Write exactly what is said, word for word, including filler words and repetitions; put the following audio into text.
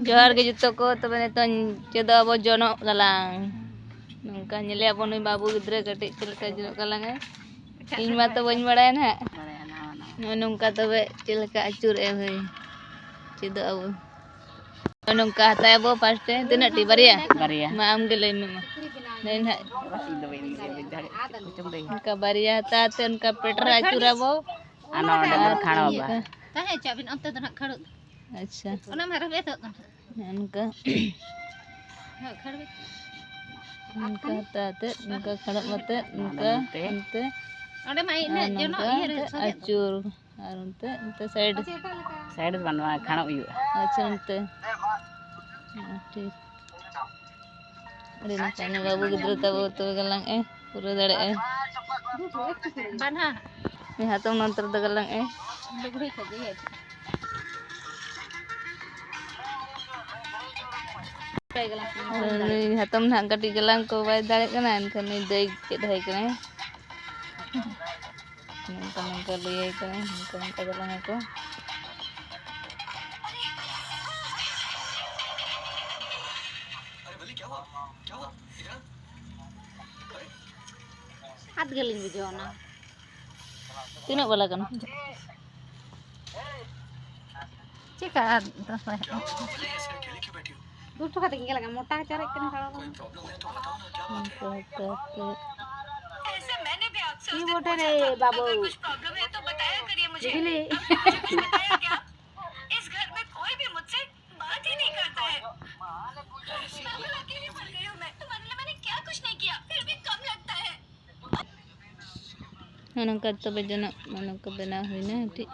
ᱡᱚᱦᱟᱨ ᱜᱮ ᱡᱚᱛᱚ ᱠᱚ᱾ ᱛᱚᱵᱮ ᱱᱤᱛᱚᱝ ᱪᱮᱫᱚᱜ ᱟᱵᱚ ᱡᱚᱱᱚᱜ ᱜᱟᱞᱟᱝ᱾ ᱱᱚᱝᱠᱟ ᱧᱮᱞᱮ ᱟᱵᱚ ᱱᱩᱭ ᱵᱟᱹᱵᱩ ᱜᱤᱫᱽᱨᱟᱹ ᱠᱟᱹᱴᱤᱡ ᱪᱮᱫ ᱞᱮᱠᱟ ᱡᱚᱱᱚᱜ ᱜᱟᱞᱟᱝ ᱟᱭ᱾ ᱤᱧ ᱢᱟ ᱛᱚ ᱵᱟᱹᱧ ᱵᱟᱲᱟᱭᱟ ᱱᱟᱦᱟᱜ᱾ ᱱᱚᱜᱼᱚᱭ ᱱᱚᱝᱠᱟ ᱛᱚᱵᱮ ᱪᱮᱫ ᱞᱮᱠᱟ ᱟᱹᱪᱩᱨ ᱮ ᱦᱩᱭ ᱪᱮᱫᱚᱜ ᱟᱵᱚ᱾ ᱱᱚᱜᱼᱚᱭ ᱱᱚᱝᱠᱟ ᱦᱟᱛᱟᱭᱟᱵᱚ ᱯᱷᱟᱥᱴᱮ᱾ ᱛᱤᱱᱟᱹᱜ ᱴᱤ? ᱵᱟᱨᱭᱟ? ᱵᱟᱨᱭᱟ᱾ ᱢᱟ ᱟᱢ ᱜᱮ ᱞᱟᱹᱭ ᱢᱮ ᱢᱟ᱾ ᱱᱚᱜᱼᱚᱭ ᱱᱟᱦᱟᱜ ᱤᱧ ᱫᱚ ᱵᱟᱹᱧ ᱞᱟᱹᱭ ᱫᱟᱲᱮᱭᱟᱜᱼᱟ, ᱪᱮᱫ ᱠᱚᱪᱚᱢ ᱞᱟᱹᱭᱟ᱾ ᱚᱱᱠᱟ ᱵᱟᱨᱭᱟ ᱦᱟᱛᱟ ᱟᱛᱮ ᱚᱱᱠᱟ ᱯᱮᱴᱨᱟ ᱟᱹᱪᱩᱨᱟᱵᱚ᱾ ᱟᱨ ᱱᱚᱣᱟ ᱚᱸᱰᱮ ᱵᱚᱱ ᱟᱨ ᱠᱷᱟᱲᱚᱵᱟ᱾ ᱤᱭᱟᱹᱜᱼᱟ᱾ ᱛᱟᱦᱮᱸ ᱦᱚᱪᱚ ᱟᱹᱵᱤᱱ ᱚᱱᱛᱮ ᱫᱚ ᱱᱟᱦᱟᱜ ᱠᱷᱟᱹᱲᱩᱜ᱾ ᱟᱪᱪᱷᱟ᱾ ᱚᱱᱟ ᱢᱟ ᱨᱮᱵᱮᱫᱚᱜ ᱠᱟᱱᱟ᱾ ᱚᱱᱠᱟ᱾ ᱦᱳᱭ, ᱠᱷᱟᱹᱲᱩᱜ᱾ ᱚᱱᱠᱟ ᱦᱟᱛᱟ ᱟᱛᱮ, ᱚᱱᱠᱟ ᱠᱷᱟᱲᱚᱵ ᱟᱛᱮ, ᱚᱱᱠᱟ ᱚᱱᱛᱮ᱾ ᱚᱸᱰᱮ ᱢᱟ ᱤᱱᱟᱹᱜ ᱟᱨ ᱡᱚᱱᱚᱜ ᱱᱚᱝᱠᱟ ᱤᱭᱟᱹ ᱨᱮ ᱟᱛᱮ ᱥᱚᱜᱮᱫ᱾ ᱟᱹᱪᱩᱨ᱾ ᱟᱨ ᱚᱱᱛᱮ, ᱚᱱᱛᱮ ᱥᱟᱭᱤᱰ᱾ ᱥᱟᱭᱤᱰ ᱫᱚ ᱵᱟᱹᱱᱩᱜᱼᱟ, ᱠᱷᱟᱲᱚᱜ ᱦᱩᱭᱩᱜᱼᱟ᱾ ᱟᱪᱪᱷᱟ, ᱚᱱᱛᱮ᱾ ᱦᱮᱸ, ᱴᱷᱤᱠ᱾ ᱟᱹᱰᱤ ᱱᱟᱯᱟᱭ, ᱱᱩᱭ ᱵᱟᱹᱵᱩ ᱜᱤᱫᱽᱨᱟᱹ ᱛᱟᱵᱚ ᱛᱚᱵᱮ ᱜᱟᱞᱟᱝ ᱮ ᱯᱩᱨᱟᱹᱣ ᱫᱟᱲᱮᱭᱟᱜᱼᱟᱭ᱾ ᱵᱟᱱᱟ᱾ ᱱᱩᱭ ᱦᱟᱛᱚᱢ ᱱᱚᱱᱛᱮ ᱨᱮᱫᱚ ᱜᱟᱞᱟᱝ ᱮ᱾ ᱞᱩᱜᱽᱲᱤ ᱠᱚ ᱜᱮ᱾ ᱟᱨ ᱱᱩᱭ ᱦᱟᱛᱚᱢ ᱱᱟᱦᱟᱜ ᱠᱟᱹᱴᱤᱡ ᱜᱟᱞᱟᱝ ᱠᱚ ᱵᱟᱭ ᱫᱟᱲᱮᱭᱟᱜ ᱠᱟᱱᱟ, ᱮᱱᱠᱷᱟᱱ ᱱᱩᱭ ᱫᱟᱹᱭ ᱪᱮᱫ ᱟᱭ ᱠᱟᱱᱟᱭ᱾ ᱱᱚᱝᱠᱟ ᱱᱚᱝᱠᱟ ᱞᱟᱹᱭᱟᱭ ᱠᱟᱱᱟᱭ, ᱱᱚᱝᱠᱟ ᱱᱚᱝᱠᱟ ᱜᱟᱞᱟᱝ ᱟᱠᱚ᱾ ᱟᱫ ᱜᱮᱞᱤᱧ ᱵᱩᱡᱷᱟᱹᱣᱟ ᱚᱱᱟ᱾ ᱛᱤᱱᱟᱹᱜ ᱵᱟᱞᱟ ᱠᱟᱱᱟ? ᱪᱮᱠᱟ ᱟᱫ ᱫᱚ ᱵᱟᱭ ᱟᱫ? ᱫᱩ ᱴᱷᱚᱠᱟ ᱛᱮᱜᱮ ᱞᱟᱜᱟ, ᱢᱚᱴᱟ ᱪᱟᱨᱮᱡ ᱠᱟᱱᱟ ᱛᱷᱚᱲᱟ ᱜᱟᱱ᱾ ᱚᱱᱠᱟ ᱦᱟᱛᱟᱣ ᱠᱟᱛᱮ᱾ ᱠᱤ ᱵᱚᱴᱷᱮ ᱨᱮ ᱵᱟᱵᱩ? ᱵᱤᱡᱽᱞᱤ᱾ ᱦᱮᱸ, ᱱᱚᱝᱠᱟ ᱛᱚᱵᱮ ᱡᱚᱱᱚᱜ ᱢᱟ ᱱᱚᱝᱠᱟ ᱵᱮᱱᱟᱣ ᱦᱩᱭᱱᱟ ᱢᱤᱫᱴᱤᱡ᱾